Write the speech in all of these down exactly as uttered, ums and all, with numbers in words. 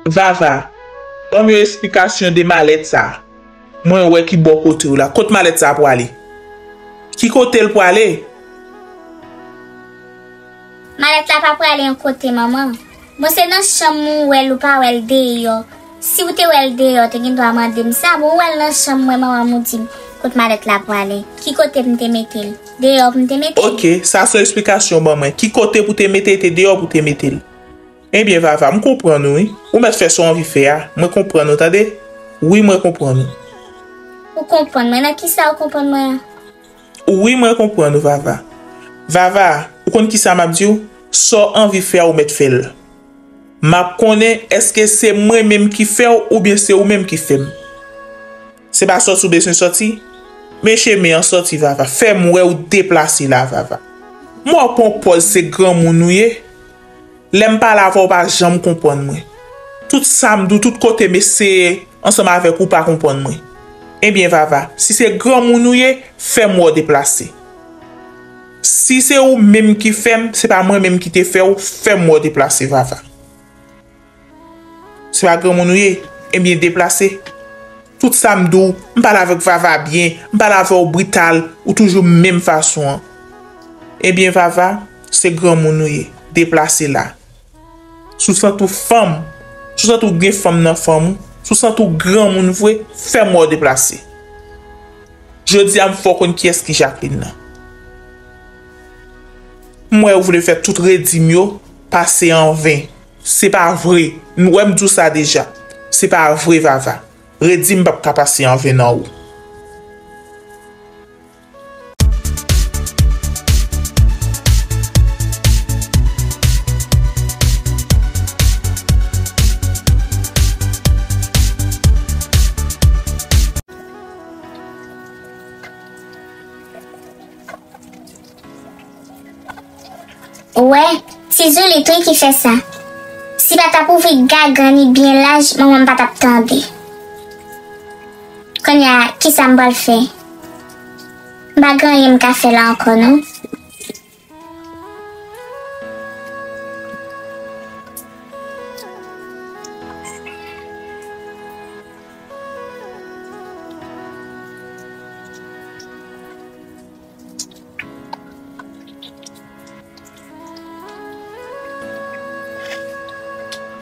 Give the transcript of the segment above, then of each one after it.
Vava, ban m yon esplikasyon de malèt sa. Mwen wè ki bò kote w la. Kot malèt sa prale? Ki kote l prale? Malèt la pa prale yon kote, manman. Bon, se nan chanm ou wè l, ou pa wè l deyò. Si w te wè l deyò, w te gen dwa mande m sa. Bon, ou wè l nan chanm mwen, manman m, ou di m kot malèt la prale. Ki kote m te mete l? Deyò pou m te mete l. Ok, sa se yon esplikasyon w ban mwen. Ki kote pou te mete l? Te deyò pou te mete l. Ebyen, Vava, m konprann ou, wi. Ou mèt fè sa w anvi fè a. Mwen konprann ou, tande? Wi, mwen konprann ou. Ou konprann mwen? Nan kisa ou konprann mwen an? Wi, mwen konprann ou, Vava. Vava, ou konn kisa m ap di w? Sa w anvi fè a, ou mèt fè l. M ap konnen èske se mwen menm ki fè w oubyen se ou menm ki fè m. Se pa sòti w bezwen sòti? Men chemen an sòti, Vava. Fè m wè w deplase la, Vava. M wè w pran pòz se granmoun ou ye. Lè m pale avè w, ou pa janm konprann mwen. Tout sa m di w, tout kote m eseye ansanm avèk ou, ou pa konprann mwen. Ebyen, Vava, si se granmoun ou ye, fè m wè w deplase. Si se ou menm ki fè m, se pa mwen menm ki te fè w, fè m wè w deplase, Vava. Se pa granmoun ou ye? Ebyen, deplase. Tout sa m di w, m pale avèk Vava byen, m pale avè w brital, ou toujou menm fason an. Ebyen, Vava, se granmoun ou ye. Deplase la. Si w santi w fanm, si w santi w gen fanm nan fanm ou, si w santi w granmoun vre, fè m wè w deplase. Jodi a, m fè w konn kiyès ki Jacqueline nan. M wè ou vle fè tout redi m yo pase an ven. Se pa vre. M wè m di w sa deja. Se pa vre, Vava. Redi m p ap ka pase an ven nan ou. Ou wè, ti Zoulit wi ki fè sa. Si pa t ap ouvri gagan li byen laj, manman m pa t ap tande. Kounye a, kisa m pral fè? M pa gen anyen m ka fè la ankò non.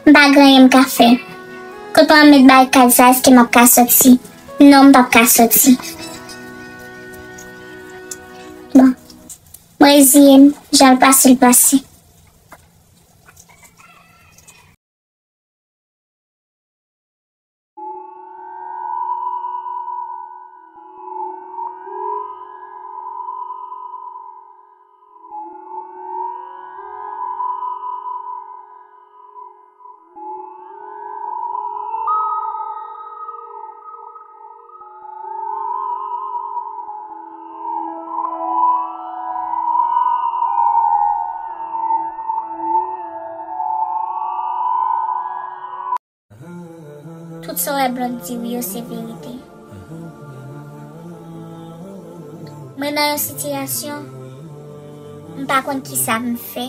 M pa gen anyen m ka fè. Kot mwen met barikad sa, èske m ap ka soti? Non, m p ap ka soti. Bon. M reziye m, jan l pase, l pase. Tout sa w wè Blonde di w yo se verite. Mwen nan yon sitiyasyon, m pa konn kisa pou m fè,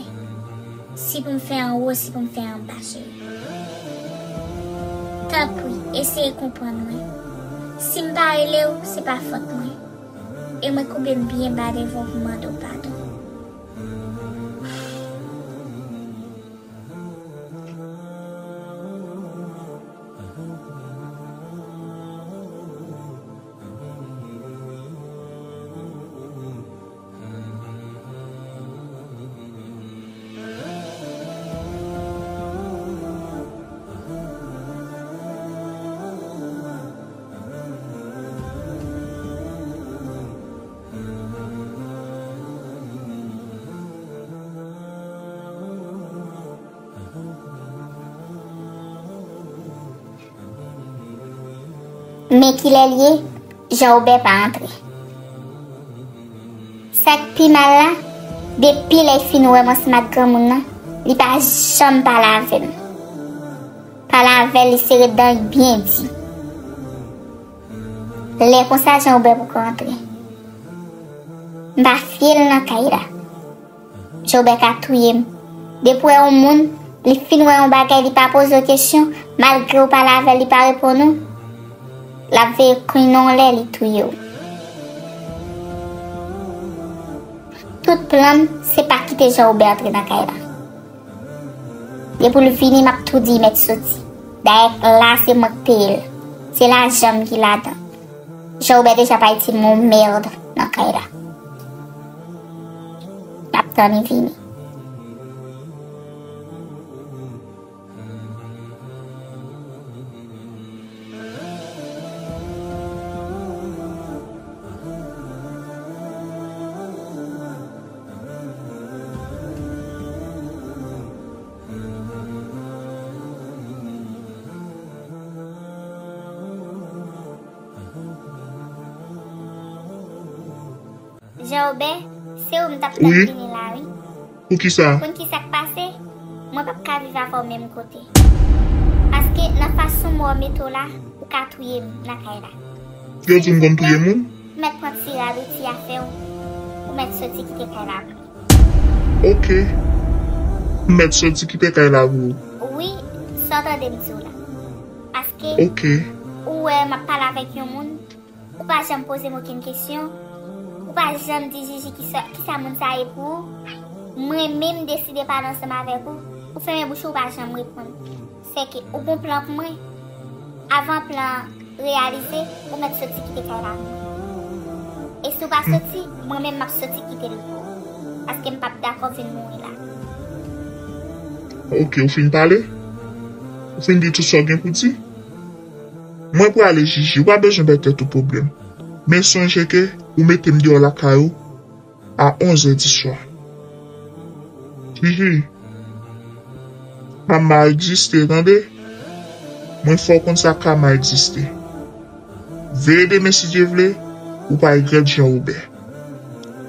si pou m fè anwo, si pou m fè anba, cheri. Tanpri, eseye konprann mwen. Si m pa rele w, se pa fòt mwen. E mwen koube m byen ba devan w pou m mande w padon. Men kilè l ye, Jan Obè pa antre. Sa k pi mal la, depi lè l fin wè m ansanm ak granmoun nan, li pa janm pale avè m. Pale avè l, li sere dan l byen di. Lè konsa, Jan Obè poko antre. M pa fye l nan kay la. Jan Obè ka touye m. Depi w wè yon moun, li fin wè yon bagay, li pa poze w kesyon, Malgre w pale avè l, li pa reponn ou, l ap veye kwinon w lè li touye w. Tout plan m se pa kite Jean Robert antre nan kay la. Depi l vini, m ap tou di l mèt soti. Dayè, la se mwen k peye l. Se lajan m ki ladan. Jean Robert deja pa itil mwen yon mèd nan kay la. M ap tann li vini. Jean Robert, se ou m t ap tann vini la, wi. Poukisa? Konn ki sa k pase? Mwen p ap ka viv avè w menm kote. Paske nan fason mò w mete w la, ou ka touye m nan kay la. Yo di m konn touye moun? Ou mèt pran ti rad ou, ti afè w. Ou mèt soti kite kay la pou mwen. Ok. M mèt soti kite kay la pou ou. Wi, sa w tande m di w la. Paske ou wè m ap pale avèk yon moun, ou pa janm poze m okenn kesyon, ou pa janm di Jiji kisa, kisa moun sa ye pou ou. Mwen menm deside pale ansanm avèk ou, ou fèmen bouch ou, ou pa janm reponn. Sèke ou gon plan pou mwen. Avan plan an reyalize, ou mèt soti kite kay la pou mwen. E si w pa soti, mwen menm m ap soti kite l pou ou. Paske m p ap dakò vin mouri la. Ok, ou fin pale? Ou fin di tout sa w gen pou di? Mwen prale, Jiji, ou pa bezwen bay tèt ou pwoblèm. Men sonje ke ou mete m deyò lakay ou a onz è di swa. Jiji, kama egziste, tande? Mwen fè w konn sa, kama egziste. Veye demen, si Dye vle, ou pa regrèt Jean Robert.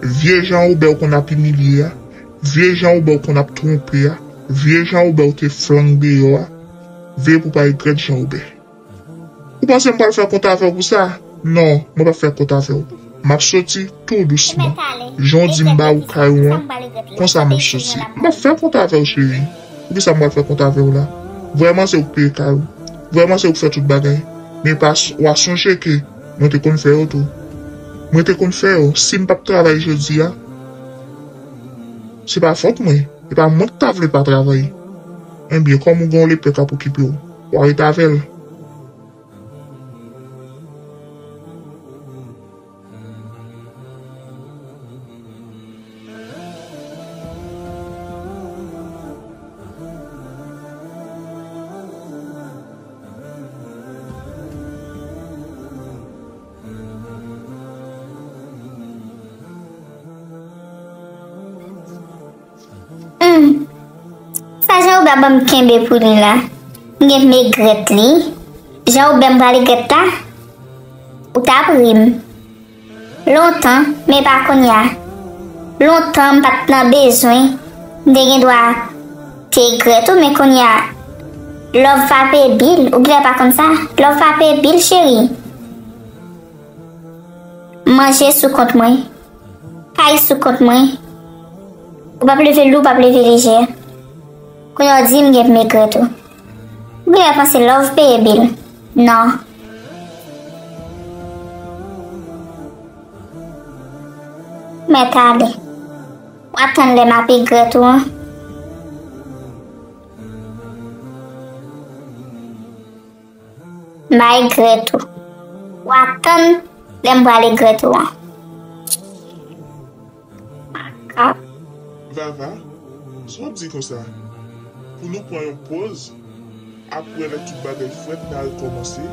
Vye Jean Robert ou konn ap imilye a, vye Jean Robert ou konn ap twonpe a, vye Jean Robert ou te flank deyò a, veye pou w pa regrèt Jean Robert. Ou panse m pral fè kont avè w pou sa? Non, mwen p ap fè kont avè w. M ap soti tou dousman. Jan w di m ba ou kay ou an, konsa m ap soti. M p ap fè kont avè w, cheri. Poukisa m pral fè kont avè w la? Vrèman se ou k peye kay ou. Vrèman se ou k fè tout bagay. Men pa, w a sonje ke mwen te konn fè yo tou. Mwen te konn fè yo. Si m p ap travay jodi a, se pa fòt mwen. Se pa mwen ki ta vle pa travay. Ebyen, kòm ou gen yon lepè k ap okipe w, w a ret avè l. Hmm. Sa Jean Robert ban m kenbe pou li la? M gen megrèt li. Jean Robert m pral regrèt la? Ou t ap ri m. Lontan, men pa kounye a. Lontan m pa t nan bezwen. M te gen dwa te regrèt ou, men kounye a, love pa peye bil. Ou genlè pa konn sa. Love pa peye bil, cheri. Manje sou kont mwen. Kay sou kont mwen. Ou p ap leve lou, ou p ap leve lejè. Kounye a w di m gen pou m regrèt ou. Ou genlè panse love peye bil. Non. Mèt ale. W a tann lè m ap regrèt ou an. M a regrèt ou. W a tann lè m pral regrèt ou an. Makak. Vava, sa w ap di konsa? Pou nou pran yon poz, apre lè tout bagay frèt, n a rekòmanse?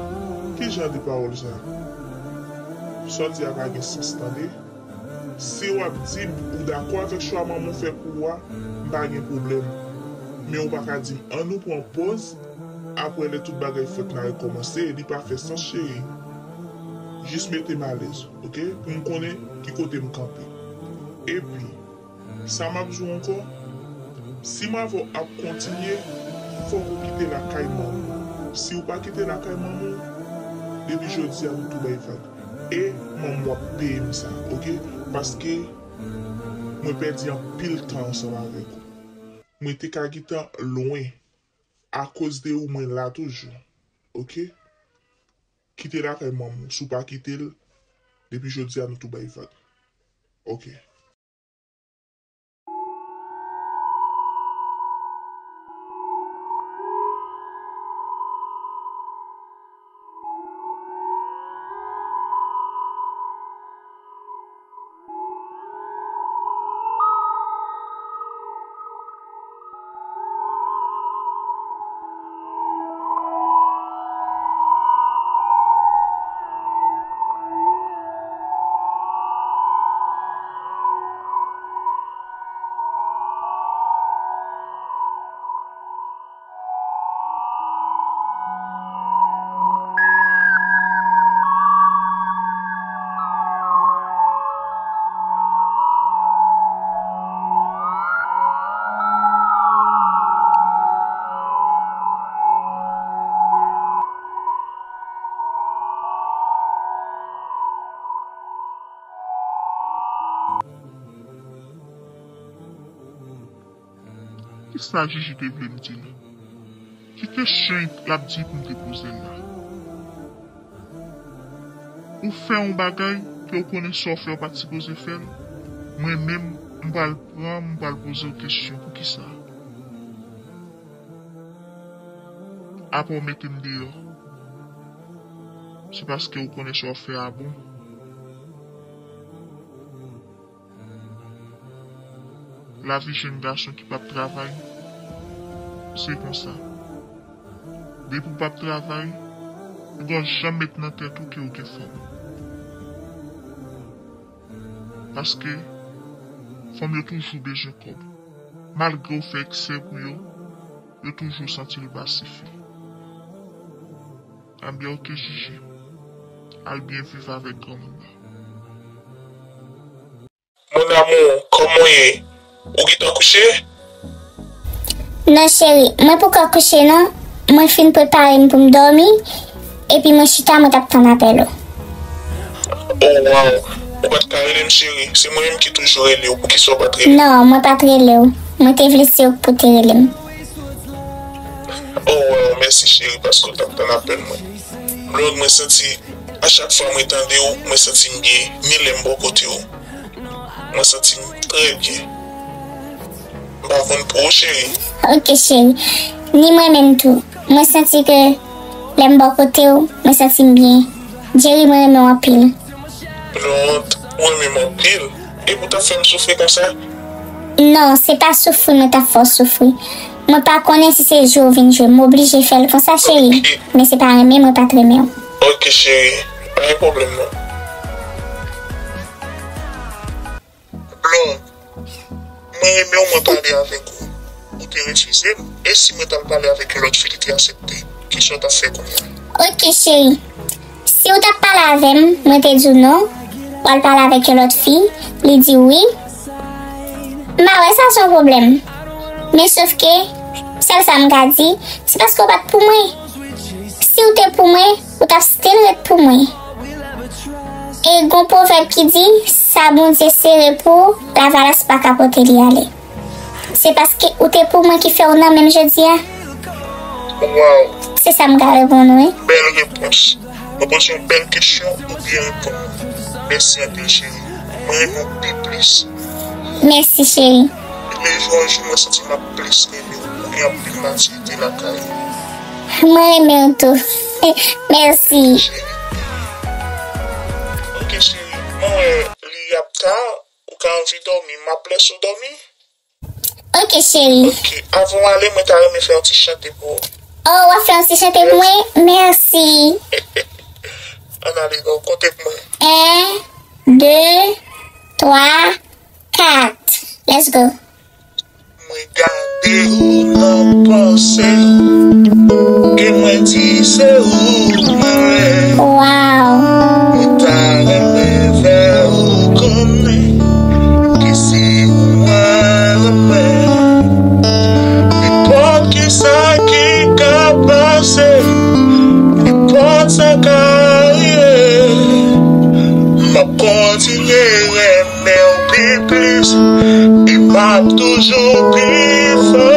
Ki jan de pawòl sa? Sa w di a pa gen sans, tande. Si w ap di m ou dakò avèk chwa manman w fè pou ou a, m pa gen pwoblèm. Men ou pa ka di m, ann nou pran pòz, apre lè tout bagay fèt n a rekòmanse, li pa fè sans, cheri. Jis mete m alèz, oke? Pou m konnen ki kote m kanpe. Epi, sa m ap di w ankò, si m avè w ap kontinye, fòk ou kite lakay manman w. Si w pa kite lakay manman w, depi jodi a nou tou bay vag. E manman w ap peye m sa, oke? Paske mwen pèdi anpil tan ansanm avèk ou. Mwen te ka gentan lwen. akoz de ou mwen la toujou. Oke? Kite lakay manman w. Si w pa kite l, depi jodi a nou tou bay vag. Oke. Kisa Jiji te vle m di l? Ki kesyon l ap di pou m te poze l la? Ou fè yon bagay ke w konnen sa w fè w pa t sipoze fè l. Mwen menm, m pral pran, m pral poze w kesyon. Poukisa? Apre w mete m deyò, se paske w konnen sa w fè a bon. Lavi jèn gason ki p ap travay, se konsa. Depi w p ap travay, ou p ap janm met nan tèt ou ke w gen fanm. Paske fanm yo toujou bezwen kòb. Malgre w fè eksè pou yo, yo toujou santi l pa sifi. Anben, oke, Jiji. Al byen viv avèk granmoun nan. Mon amour, kòman w ye? Ou gentan kouche? Non, cheri, mwen poko kouche, non. Mwen fin prepare m pou m dòmi, epi mwen chita, mwen t ap tann apèl ou. Oh, wow. Ou pa t ka rele m, cheri? Se mwen menm ki toujou rele w. Poukisa w pa t rele m? Non, mwen pa t rele w. Mwen te vle se ou k pou te rele m. Oh, wow, mèsi, cheri, paske w t ap tann apèl mwen. Blonde, mwen santi, a chak fwa mwen tande w, mwen santi m byen, ni lè m bò kote w. Mwen santi m trè byen. M pa konn pou ou, cheri. Ok, cheri. Ni mwen menm tou. Mwen santi ke lè m bò kote w, mwen santi m byen. Jerry, mwen renmen w anpil. Blonde, ou renmen m anpil? Epi w t ap fè m soufri konsa? Non, se pa soufri mwen t ap fè w soufri. Mwen pa konnen si se jwe w vin jwe. M oblije fè l konsa, cheri. Ok. Men se pa renmen mwen pa t renmen w. Ok, cheri. Pa gen pwoblèm, non. Blonde, mwen renmen w, mwen pale avèk ou. Ou te refize m. E si mwen t al pale avèk yon lòt fi, li te aksepte? Kisa w t ap fè kounye a? Ok, cheri. Si w t ap pale avè m, mwen te di w non, w al pale avèk yon lòt fi, li di wi. M pa wè sa se yon pwoblèm. Men sòf ke, sèl sa m ka di, se paske w pa t pou mwen. Si w te pou mwen, ou t ap still ret pou mwen. E gon pwovèb ki di, sa Bondye sere pou ou, lavalas pa ka pote li ale. Se paske ou te pou mwen ki fè w nan men m jodi a. Wow. Se sa m ka reponn ou, wi. Bèl repons. Mwen poze yon bèl kesyon, ou byen reponn mwen. Mèsi anpil, cheri. Mwen renmen w pi plis. Mèsi, cheri. Lejou an jou, mwen santi m ap plis renmen w. Ou gen anpil matirite lakay ou. Mwen renmen w tou. Mèsi. Cheri. Ok, cheri. Mwen wè li ap ta, ou ka anvi dòmi. M ap lèse w dòmi. Ok, cheri. Ok, avan w ale, mwen ta renmen fè yon ti chante pou ou. Oh, w ap fè yon ti chante pou mwen? Mèsi. Ann ale non, konte pou mwen. En, de, twa, kat. Let's go. Mwen gade ou nan panse ke mwen di se ou mwen renmen. Wow. Mwen ta renmen fè ou konnen ke se ou mwen renmen. Nenpòt kisa ki ka pase, nenpòt sa ka rive, m ap kontinye renmen w pi plis, e m ap toujou pi fò.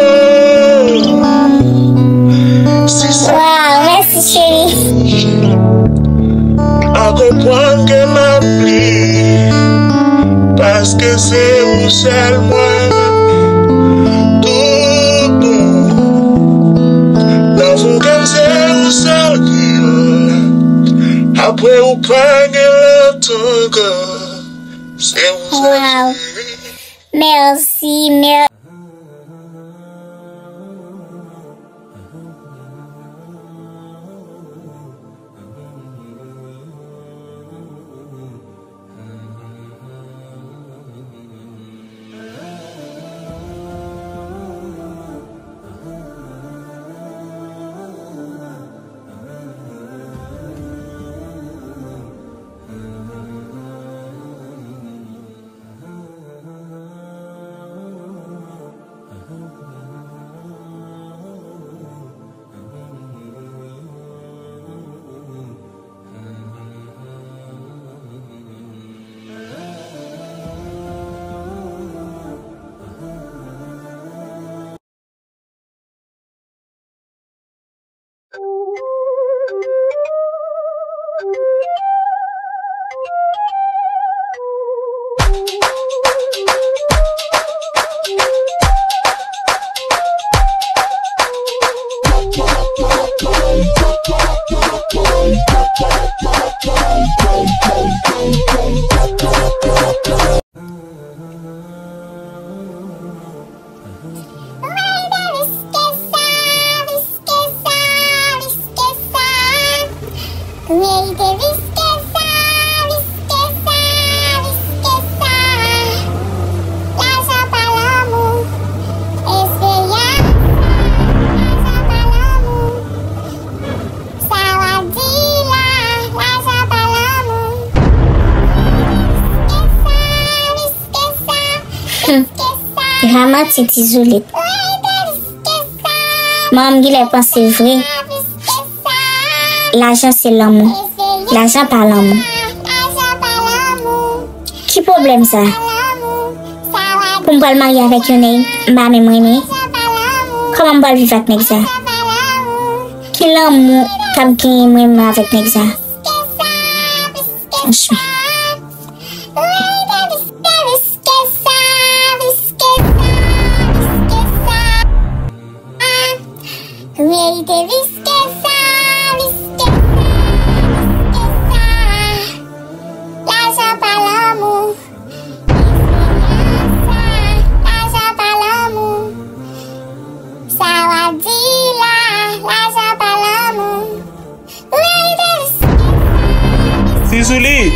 Manti, Ti Zoulit. Manman m genlè panse vre. Lajan se lanmou. Lajan pa lanmou. Ki pwoblèm sa? Pou m pral marye avèk yon nèg m pa menm renmen? Kòman m pral viv ak nèg sa? Ki lanmou k ap genyen mwen menm avèk nèg sa? Franchman. Verite, viske sa, viske sa, viske sa. Lajan pa lanmou. Esperans sa, lajan pa lanmou. Sa w ap di la, lajan pa lanmou. Verite, viske sa, viske sa. Ti Zoulit!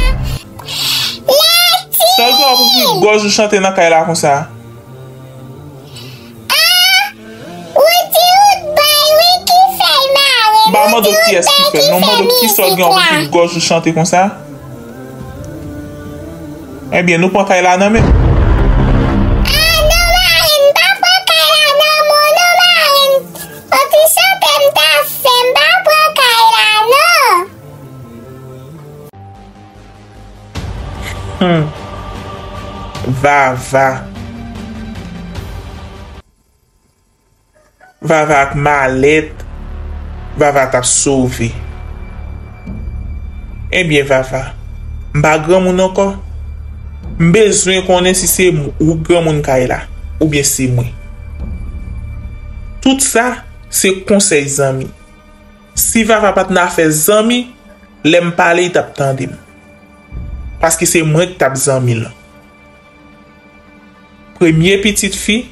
Sa l fè w pou fi gòj ou chante nan kay la konsa? Ah! Ou di ou t bay wi ki fè l mare. M pa mande w kiyès ki fè l, non, m mande w kisa w gen pou fi gòj ou chante konsa? Ebyen, nou pran kay la nan men. Ah, non, mare, m pa pran kay la nan men w, non, mare. Yon ti chante m ta fè, m pa pran kay la, non. Hmm. Vava. Vava ak malèt. Vava t ap sove. Ebyen, Vava, m pa granmoun ankò. M bezwen konnen si se m-, ou granmoun kay la, oubyen se mwen. Tout sa, se konsèy zanmi. Si Vava pa t nan afè zanmi, lè m pale, li t ap tande m. Paske se mwen ki t ap zanmi l. Premye pitit fi,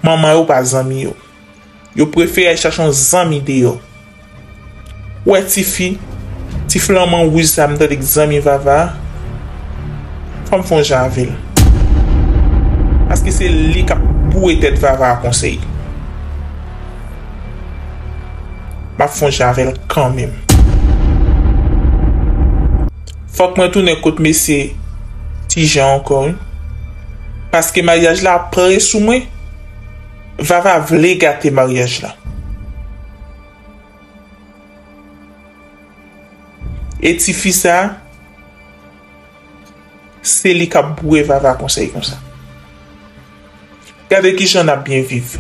manman yo pa zanmi yo. Yo prefere al chache yon zanmi deyò. Ou wè tifi, ti flanman wouj sa m tande k zanmi Vava a, fò m fè yon jan avè l. Paske se li k ap boure tèt Vava a konsèy. M ap fè yon jan avè l kanmenm. Fòk mwen tounen kot mesye Ti Jan ankò, wi. Paske maryaj la ap pre sou mwen. Vava vle gate maryaj la. E tifi sa, se li k ap boure Vava konsèy konsa. Gade kijan n ap byen viv.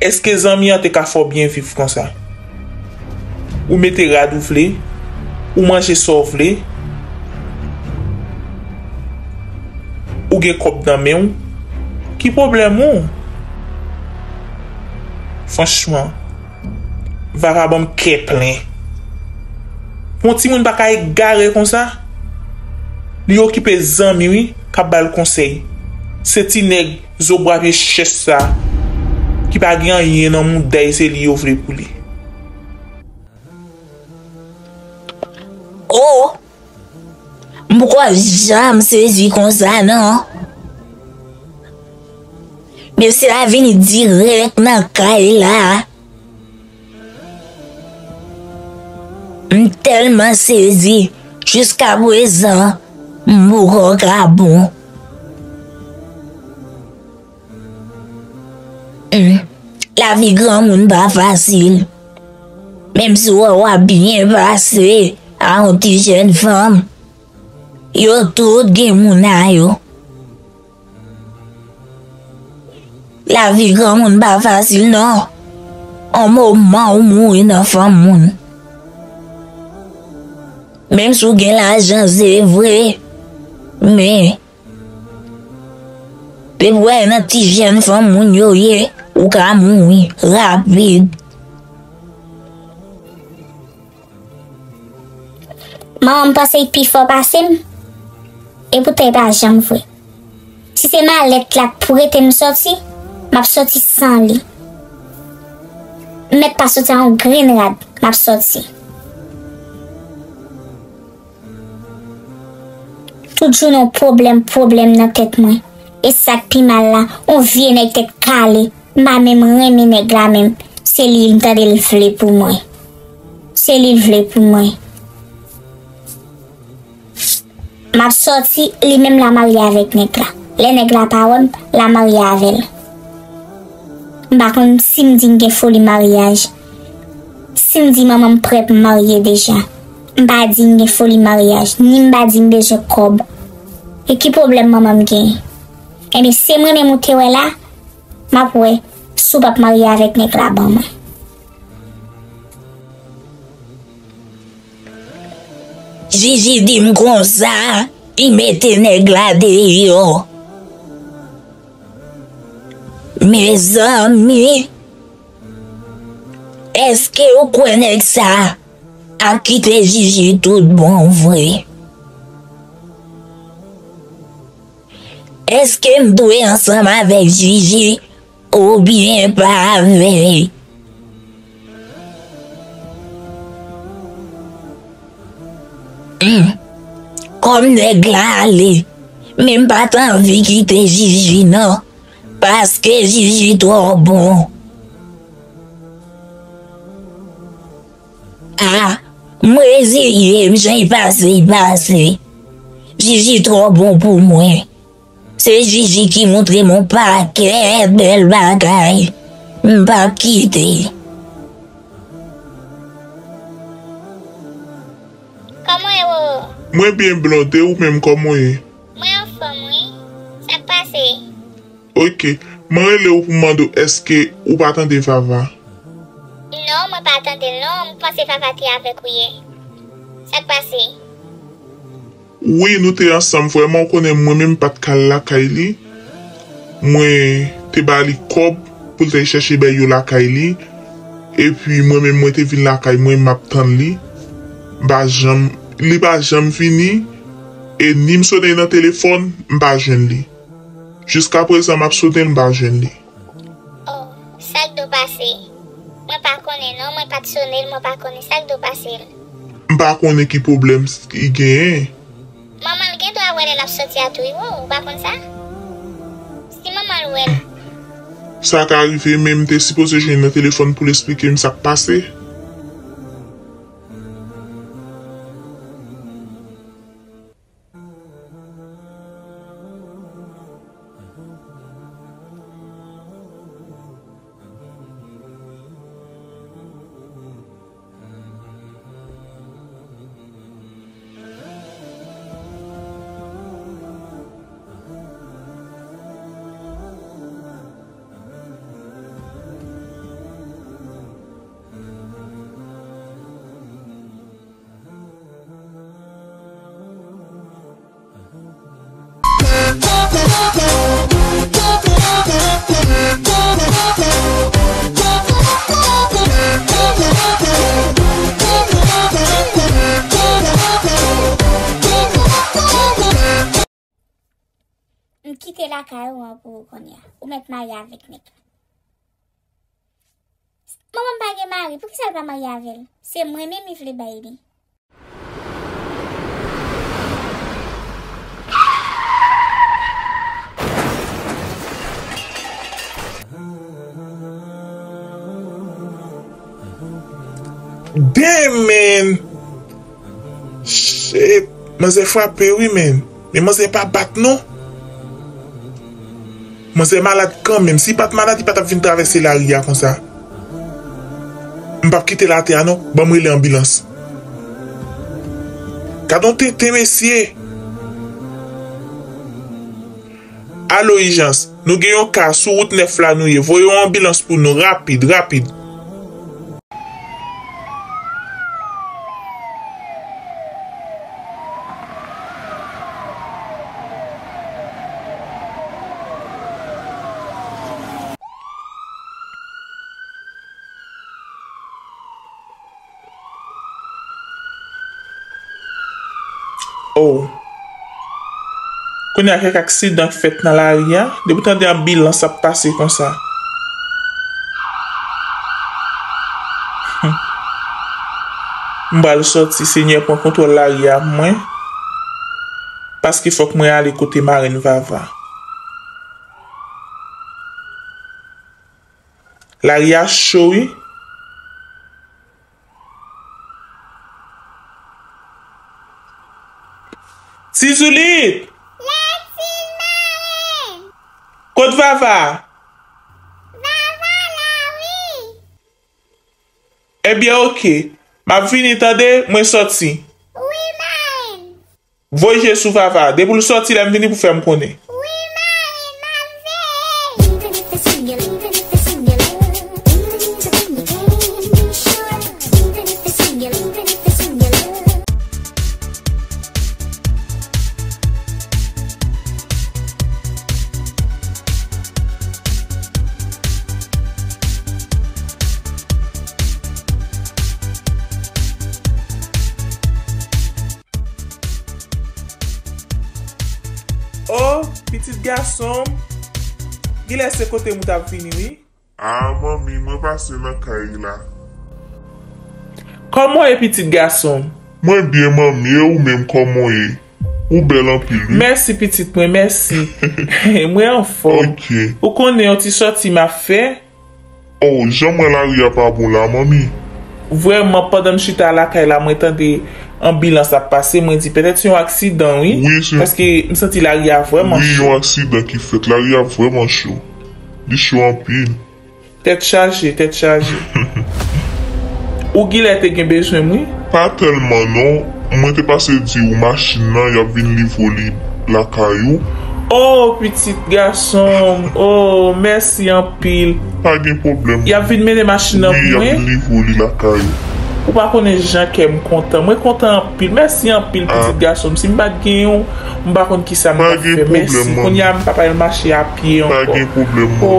Èske zanmi an te ka fè w byen viv konsa? Ou mete rad ou vle, ou manje sa w vle, ou gen kòb nan men w. Ki pwoblèm ou? Franchman, Vava ban m kè plen. Pou yon timoun pa ka egare konsa, li okipe zanmi, wi, k ap ba l konsèy. Se ti nèg zo bwa pye chèch sa, ki pa gen anyen nan mouda l, se li yo vle pou li. Oh! M poko janm sezi konsa, non. Mesye a vini dirèk nan kay la. M tèlman sezi, jiskaprezan, m poko ka bon. Hmm. Lavi granmoun pa fasil. Menm si w wè w ap byen pase a yon ti jèn fanm, yo tout gen moun a yo. Lavi granmoun pa fasil, non. On moman ou mouri nan fanm moun. Menm si w gen lajan, se vre, men depi w nan ti jèn fanm moun yo ye, ou ka mouri rapid. Manman m panse l pi fò pase m, epoutan e pa janm vre. Si se malèt la k prete m sòti, m ap sòti san li. M mèt pa sòti a yon grenn rad, m ap sòti. Tout jounen yon pwoblèm, pwoblèm nan tèt mwen. E sa k pi mal la, yon vye nèg tèt kale, m pa menm renmen nèg la menm. Se li m tande l vle pou mwen. Se li l vle pou mwen. M ap sòti, li menm l a marye avèk nèg la. Lè nèg la pa wè m, l a marye avè l. M pa konn si m di m gen foli maryaj. Si m di manman m prè pou m marye deja. M pa di m gen foli maryaj, ni m pa di m bezwen kòb. E ki pwoblèm manman m genyen? Ebyen, se mwen menm ou te wè la, m ap wè si w p ap marye avèk nèg la ban mwen. Jiji di m konsa, li mete nèg la deyò. Mezanmi, èske ou kwè nèg sa ap kite Jiji tout bon vre? Èske m dwe ansanm avèk Jiji oubyen pa avè l? Hmm. Kòm nèg la ale, men m pa t anvi kite Jiji non, paske Jiji twò bon. Ah, m reziye m, jan l pase, l pase. Jiji twò bon pou mwen. Se Jiji ki montre m yon pakèt bèl bagay. M p ap kite. Kòman w ye, Roro? Mwen byen, Blonde, e ou menm, kòman w ye? Mwen anfòm, wi. Sa k pase? Oke. Mwen rele w pou m mande w, èske ou pa tande Vava? Non, mwen pa tande l non. M panse Vava te avèk ou yè. Sa k pase? Wi, nou te ansanm vrèman. Ou konnen mwen menm m pa t ka al lakay li. Mwen te ba li kòb pou l t al chèche bèy yo lakay li. Epi mwen menm mwen te vin lakay mwen, m ap tann li. M pa janm, li pa janm vini. E ni m sone nan telefòn, m pa jwenn li. Jiskaprezan m ap sone l, m pa jwenn li. Oh, sa k do pase? Mwen pa konnen non, mwen pa t sone l, mwen pa konnen sa k do pase l. M pa konnen ki pwoblèm s-, li genyen. Manman l gen dwa wè lè l ap soti a tou, wi, ou pa konn sa? Si manman l wè l. Sa ka rive, men m te sipoze jwenn nan telefòn pou l esplike m sa k pase. M kite lakay ou an pou ou kounye a. Ou mèt marye avèk nèg la. Manman m pa gen mari, poukisa l pa marye avè l? Se mwen menm li vle bay li. Damn, man! Shit! Manzè frape wi, man. Men manzè pa bat non. Manzè malad kanmenm. Si li pa t malad, li pa t ap vin travèse lari a konsa. M p ap kite l atè a non. Ban m rele anbilans. Gad on tenten, mesye. Alo, ijans. Nou gen yon ka sou wout nèf la nou ye. Voye yon anbilans pou nou, rapid, rapid. Oh. Kounye a, kèk aksidan k fèt nan lari a, depi w tande anbilans ap pase konsa. Hmm. M pral sòti, Senyè, pran kontwòl lari a pou mwen, paske fòk mwen ale kote marenn Vava. Lari a cho wi. Ti Zoulit! Vava? Vava la, wi. Ebyen, oke. M ap vini, tande, mwen sòti. Wi, marenn. Voye je sou Vava. Depi l sòti, lè m vini pou fè m konnen. Wi, marenn, m ap veye. O, pitit gason m, genlè se kote m ou t ap vini, wi. A, manmi, mwen pase nan kay la. Kòman w ye, pitit gason m? Mwen byen, manmi, e ou menm, kòman w ye? Ou bèl anpil, wi. Mèsi, pitit mwen, mèsi. Mwen anfòm. Oke. Ou konnen yon ti sòti m ap fè. O, jan m wè lari a pa bon la, manmi. Vrèman, pandan m chita lakay la, mwen tande anbilans ap pase, mwen di petèt se yon aksidan, wi. Wi, se. Paske m santi lari a vrèman cho. Wi, yon aksidan ki fèt. Lari a vrèman cho. Li cho anpil. Tèt chaje, tèt chaje. Ou genlè te gen bezwen m, wi. Pa tèlman, non. Mwen te pase di w machin nan, y ap vin livre w li lakay ou. O, pitit gason m. O, mèsi anpil. Pa gen pwoblèm. Y ap vin mennen machin nan pou mwen? Wi, y ap vin livre w li lakay ou. Ou pa konnen jan kè m kontan. Mwen kontan anpil. Mèsi anpil, pitit gason m. Si m pa t genyen w, m pa konn kisa m t ap fè. Mèsi. Kounye a, m p ap al mache a pye ankò. Pa gen pwoblèm, manmi. O.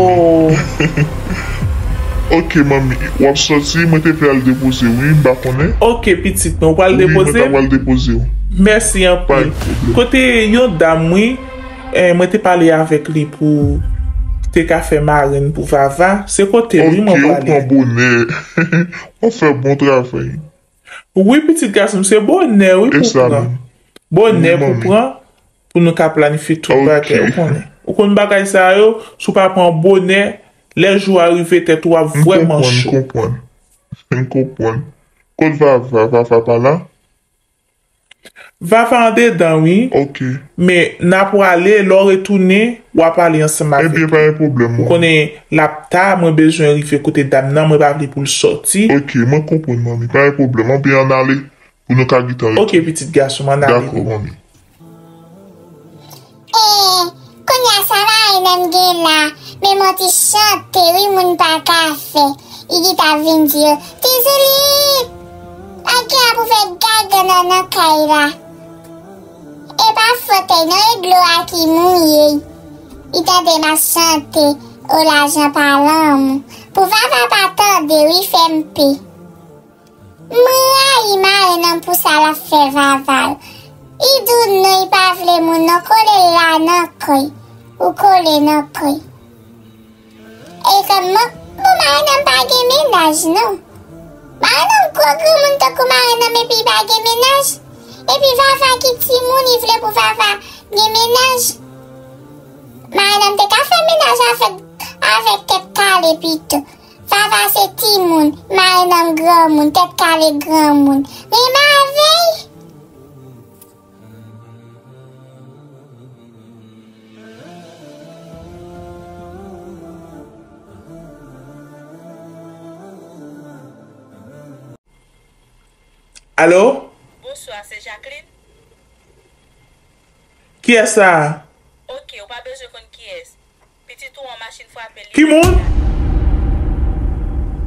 Oke, manmi. W ap sòti, mwen te vle al depoze w, wi, m pa konnen. Oke, pitit mwen, ou pral depoze? Wi, mwen ta pral depoze w. Mèsi anpil. Pa gen pwoblèm. Kote yon dam, wi, eh, mwen te pale avèk li pou te ka fè marenn pou Vava. Se kote l, wi, mwen prale. Oke, ou pran bonè. W ap fè bon travay. Wi, pitit gason m, se bonè, wi, pou pran. Bonè pou pran, pou nou ka planifye tout bagay, ou konnen. Ou konn bagay sa yo, si w pa pran bonè, lè jou a rive, tèt ou ap vrèman cho. M konprann, m konprann. M konprann. Kot Vava? Vava pa la? Vava andedan, wi. Oke. Men, n a prale, lè w retounen, w a pale ansanm avèk li. Ebyen, pa gen pwoblèm, manmi. Ou konnen, l ap ta, mwen bezwen rive kote dam nan, mwen pa vle pou l sòti. Oke, mwen konprann, manmi. Pa gen pwoblèm. Anben, ann ale, pou nou ka gentan retounen. Oke, pitit gason m, ann ale. Dakò, manmi. E, kounye a sa marenn nan m gen la, men m yon ti chante, wi, moun pa ka fè. Li gentan vin di yo, Ti Zoulit, pa gen pou fè gaga nan, nan kay la. E pa fòt li non, e dlo a ki mouye. Li tande m ap chante, o lajan pa lanmou. Pou Vava pa tande, wi, fè m pe. M rayi marenn nan pou sa l ap fè Vava yo. Li di w non, li pa vle moun non, kole l la nan kò l. Ou kole nan kò l. E kòman, bon, marenn nan m pa gen mennaj non. Marenn nan m gwo granmoun tankou marenn nan m epi li pa gen mennaj. Epi Vava ki timoun, li vle pou Vava gen mennaj. Marenn nan m te ka fè mennaj avèk, avèk tèt kale pito. Vava se timoun, marenn nan m granmoun, tèt kale granmoun. Renmen avè l. Alo? Bonswa, se Jacqueline? Kiyès sa a? Oke, ou pa bezwen konn kiyès. Pitit ou an machin frape li. Ki moun?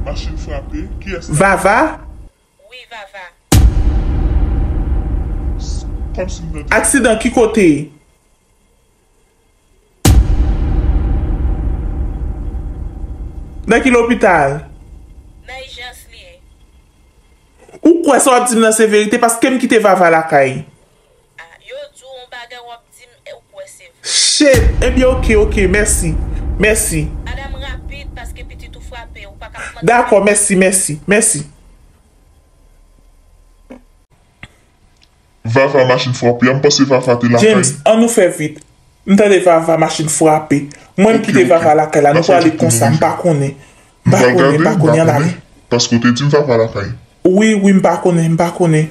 Machin frape? Kiyès sa? Vava? Wi, Vava. Kòmsi m tande. Aksidan ki kote? Nan ki lopital? Nan ijans li ye. Ou kwè sa w ap di m nan se verite? Paske m kite Vava lakay. Ah, yo di w yon bagay w ap di m, e ou kwè se vre. Shit! Ebyen, oke, oke, mèsi. Mèsi. Al rapid, paske pitit ou frape, ou pa ka mande. Dakò, mèsi, mèsi, mèsi. Vava machin frape a, m panse Vava te lakay. James, ann nou fè vit. M tande Vava machin frape. Mwen, m kite Vava lakay la, nou prale konsa, m pa konnen. M pa konnen, m pa konnen, ann ale. Paske w te di m Vava lakay. Wi, wi, m pa konnen, m pa konnen.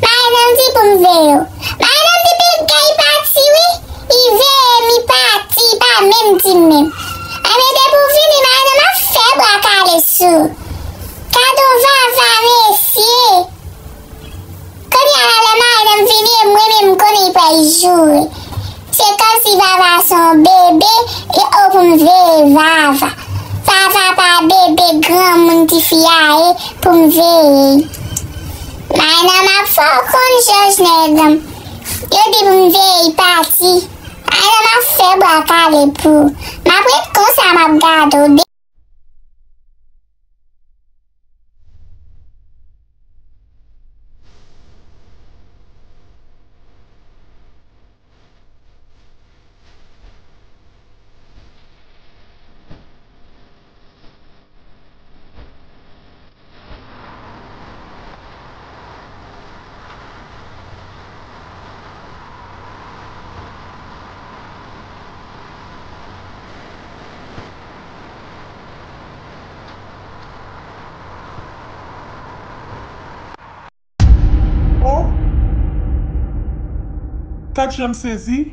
Madanm di pou m veye w. Madanm di pil gay pati wi. Li veye m, li pati, li pa menm di m menm. Ebyen depi w vini, madanm ap fè bwa kale sou. Gad on vava mesye. Kounye a la lè madanm vini e mwen menm m konnen li pral joure. Se kòmsi vava se yon bebe e o pou m veye vava. Vava pa bebe granmoun tifi a ye pou m veye. Madanm ap fè w konn jòj nèg an. Yo di pou m veye pati. Madanm ap fè bwa kale pou. M ap ret konsa m ap gade w. Oh! Kat jan m sezi.